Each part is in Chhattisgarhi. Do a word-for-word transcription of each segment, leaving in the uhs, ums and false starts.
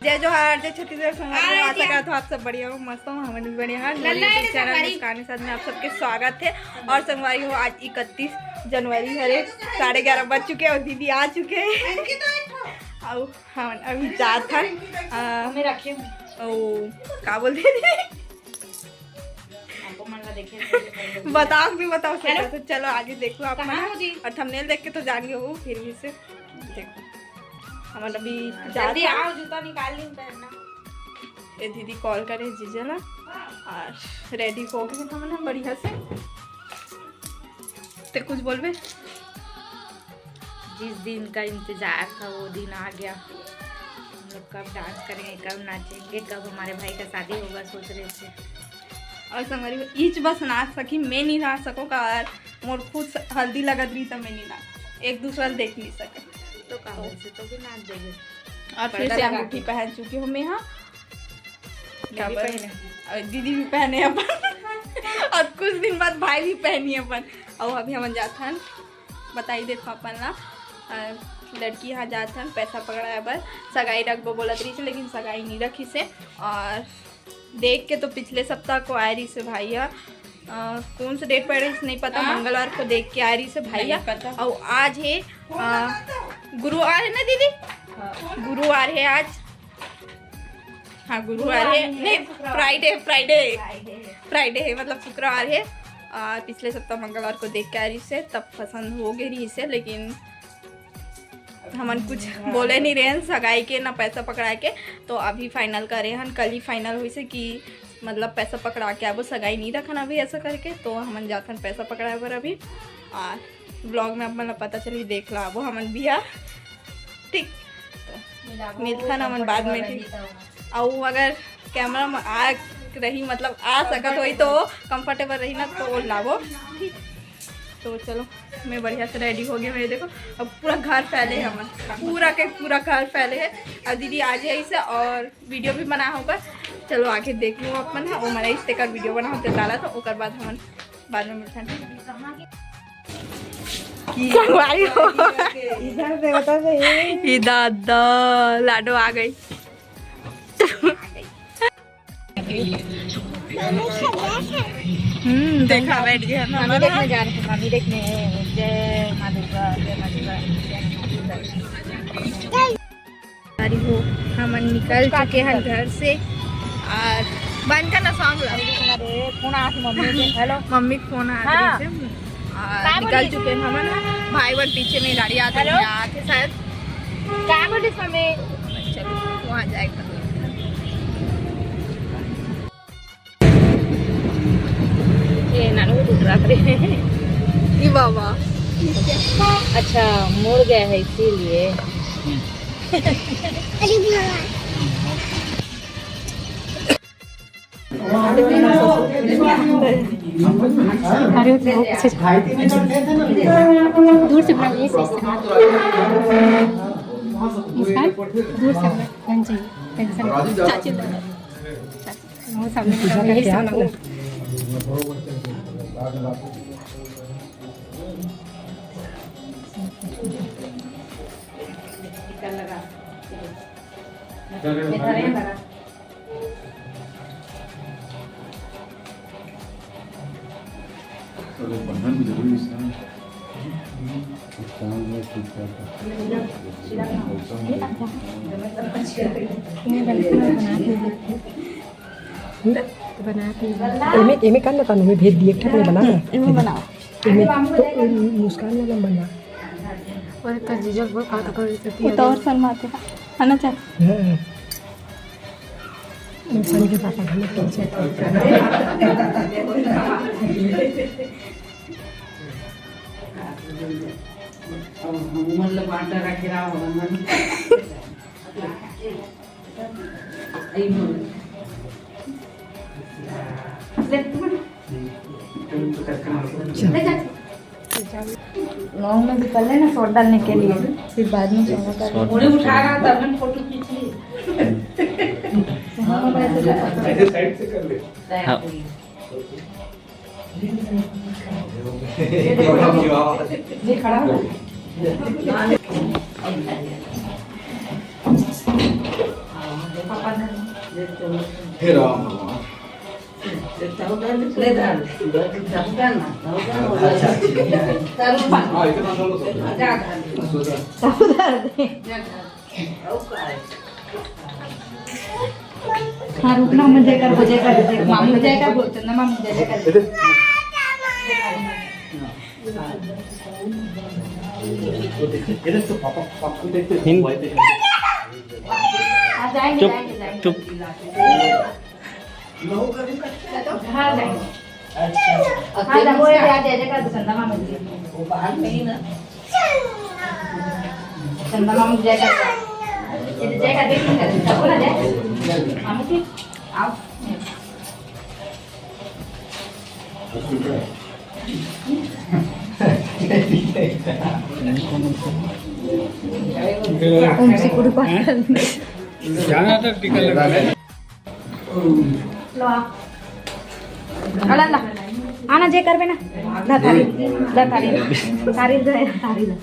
जय जोहार, जय छत्तीसगढ़ संगवारी हो। आशा करत हो आप सब बढ़िया हो, मस्त हो, हमन भी बढ़िया हन। मोर YouTube चैनल मुस्कान के साथ में आप सबके स्वागत है। और संगवारी हो, आज इकतीस जनवरी हरे, साढ़े ग्यारह बज चुके हैं और दीदी आ चुके हैं। अउ हमन अभी जात हन, अ, ओ, का बोलते हैं? बताओ भी बताओ। चलो आगे देखो आप मन। और थंबनेल देख के तो जान गए हो, फिर भी से देखो। हमन अभी जात हन। आओ, जूता निकाल ली, पहनना। ये दीदी कॉल करे जीजा ला और रेडी हो गए हमन बढ़िया से। ते कुछ बोलबे? जिस दिन का इंतजार था वो दिन आ गया। हम लोग कब डांस करेंगे, कब नाचेंगे, कब हमारे भाई का शादी होगा, सोच रहे थे। और संगवारी हो, इच बस नाच सकी, मैं नहीं नाच सको का, और मोर खुद हल्दी लगत रही तो मैं नहीं नाच, एक दूसरा देख नहीं सके। तो का हो, तो भी नाच देंगे। और फिर से अंगूठी पहन चुकी हूँ मैं। हाँ, क्या बोले? और दीदी भी पहने अपन। और कुछ दिन बाद भाई भी पहनी अपन। और अभी हमन जात हन, बताई देत हो अपन ला, लड़की यहाँ जात हन पैसा पकड़ाए बर। सगाई रखबो बोलत रही से, लेकिन सगाई नहीं रखी से। और देख के तो पिछले सप्ताह को आए रही से भाई हा, कौन से डेट पड़े नहीं पता, मंगलवार को देख के आए रही से भाई हा। और आज है गुरुवार है ना दीदी? गुरुवार है आज। हाँ, गुरुवार है, नहीं, फ्राइडे, फ्राइडे, फ्राइडे है, मतलब शुक्रवार है। और पिछले सप्ताह मंगलवार को देख के आ रही से, तब पसंद हो गई रही से, लेकिन हमन कुछ बोले नहीं रहे हन सगाई के ना पैसा पकड़ा के। तो अभी फाइनल करे हन, कल ही फाइनल हुई से कि मतलब पैसा पकड़ा के आबो, सगाई नहीं रखन अभी ऐसा करके। तो हमन जाथन पैसा पकड़ाए बर अभी, और ब्लॉग में आप मन ला पता चली, देख ला आबो हमन भी हा। ठीक, तो मिलथन हमन बाद में। ठीक, अउ अगर कैमरा में आ रही, मतलब आ सकत होई तो कंफर्टेबल रही ना, तो लाबो। ठीक, तो चलो, मैं बढ़िया से रेडी हो गई। मैं देखो, अब पूरा घर फैले है हमन, पूरा के पूरा घर फैले है। अब दीदी आ जाए इसे और वीडियो भी बना होगा। चलो आगे देख लो अपन है, वो मना इस तेकर वीडियो बना होते डाला, तो ओकर बाद हमन बाद में मिलते हैं। संगवारी हो। इधर से बता दे। ई दादा, लाडो आ गई। हम्म, देखा, बैठ गया। मामी देखने जा रहे हैं, मामी देखने। जय माँ दुर्गा, जय माँ दुर्गा, जय माँ दुर्गा। अरे हो, हमन निकल चुके हैं घर से। और बंद करना सॉन्ग ला। अरे फोन आ रही मम्मी के। हेलो। मम्मी के फोन आ रही है। और निकल चुके हैं हमन। भाई बहन पीछे में गाड़ी आते हैं, आके शायद। क्या बोलिस मम्मी? चलो, वहाँ जाएगा। ये नानू को टूट रहा था। ई बाबा। अच्छा, मुड़ गया है इसीलिए। अरे, वो तो ऐसे दूर से बना, ये सही से। मुस्कान, दूर से बना, बन जाइए, टेंशन। चाची, चाची। वो सामने का यही क्या सोना। अरे, बंधन जरूरी है। बना के एमे, एमे कर ना, कानू में भेज दिए, ठीक नहीं बना। एमे बनाओ। एमे तो, एमे मुस्कान वाला बना। और तो जीजा को कहा तो कर देती है। तो और शर्माते हैं, है ना, चाचा? हाँ। मुस्कान के पापा हमें पीछे। अब हम मतलब आटा रखे रहा हो, हम लॉन्ग में भी कर लेना शॉट डालने के लिए, फिर बाद में शॉट कर। उठा रहा था, हमने फोटो खींच ली। हाँ। ये खड़ा हो। हे राम भगवान। ले धर। अच्छा, अच्छा। हाँ, इतना डालो तो। हाँ, रुकना, मैं जयकार, जयकार, जयकार, मामू जयकार बोलते ना, मामू जयकार। इधर तो पापा, पापा को देखते हैं। आ जाएंगे, चुप, जाएंगे, जाएंगे। चुप। हाँ, जाएंगे। अच्छा। हाँ, जाओ, वो याद है, जगह तो चंदा मामा जी। वो बाहर में ही ना। चंदा मामा जी जगह। ये तो जगह देखने का, देखो ना, जाए। मामा जी, आओ। ओम से कुर्बान। जाना तो टिकट लगा है। लो आ। अला, अला। आना जे करबे ना। ला थारी। ला थारी। थारी दे, थारी दे।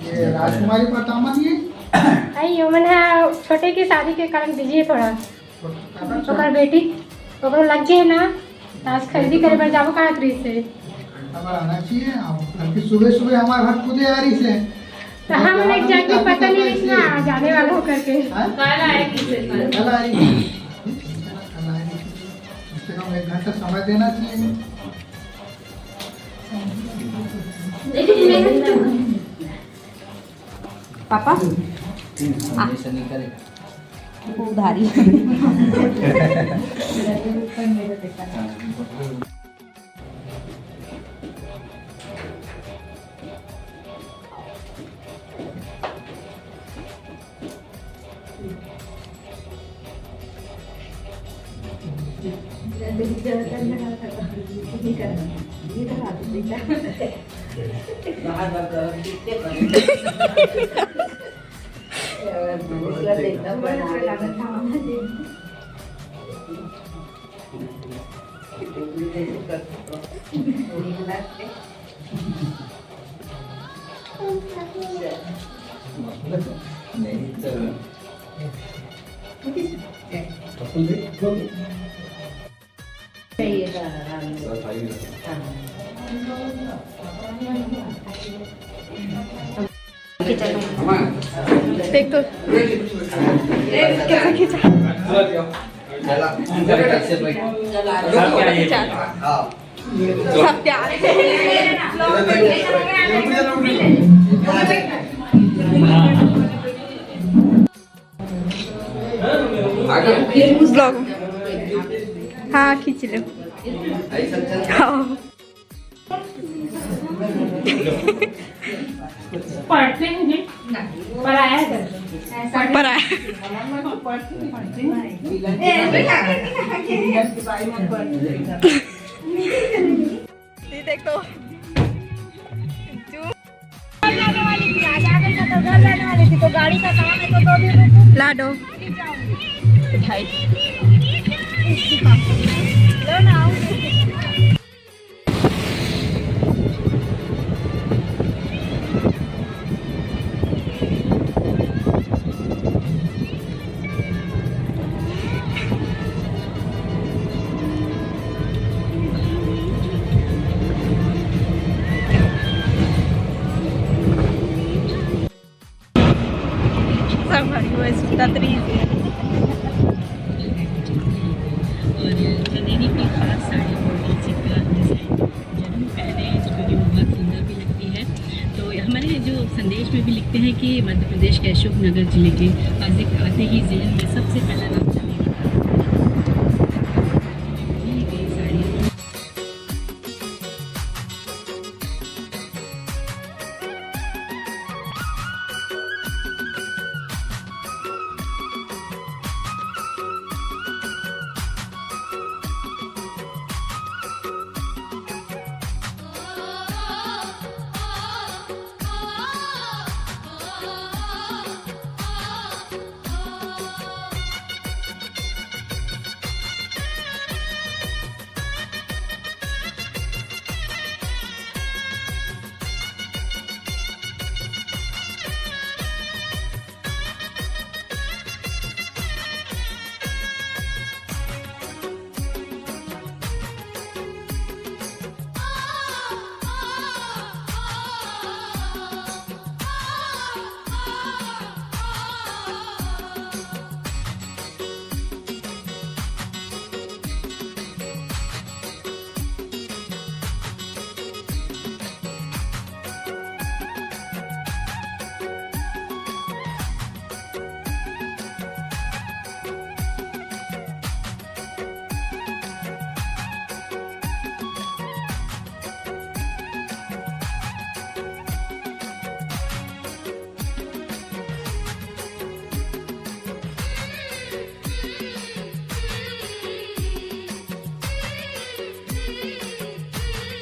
ये राजकुमारी पता मन ये? अई, यो मन हा छोटे के शादी के कारण बिजी है थोड़ा। ओकर बेटी, ओकरो लग गए ना, त आज खरीदी करे बर जाबो कहत रहिस हे। अब आना चाहिए, अब घर की सुबह सुबह हमारे घर खुदे आ रही से। तो हम लोग जाके पता नहीं इतना जाने वाला हो करके। हाँ? कल आएगी से, कल। कल आएगी। कल आएगी। कम से कम एक घंटा समय देना चाहिए। पापा? हम्म, हाँ। ऐसा नहीं करेगा। वो उधारी। देख तो कैसे खींचा। सब प्यार। ब्लॉग। हाँ, खींच लो। हाँ। पढ़ते हैं जी। पढ़ाया कर। पढ़ाया। ये देख तो। घर जाने वाली थी, आज आ गई ना, तो घर जाने वाली थी, तो गाड़ी का काम है, तो दो दिन रुको। लाडो। फिर जाऊंगी। मिठाई। लो ना, आओ। संगवारी हो, सुता तरी। और चंदेरी की खास साड़ी और डीजे का डिजाइन जरूर पहने, जो कि बहुत सुंदर भी लगती है। तो हमारे जो संदेश में भी लिखते हैं कि मध्य प्रदेश के अशोकनगर जिले के आते ही जहन में सबसे पहला नाम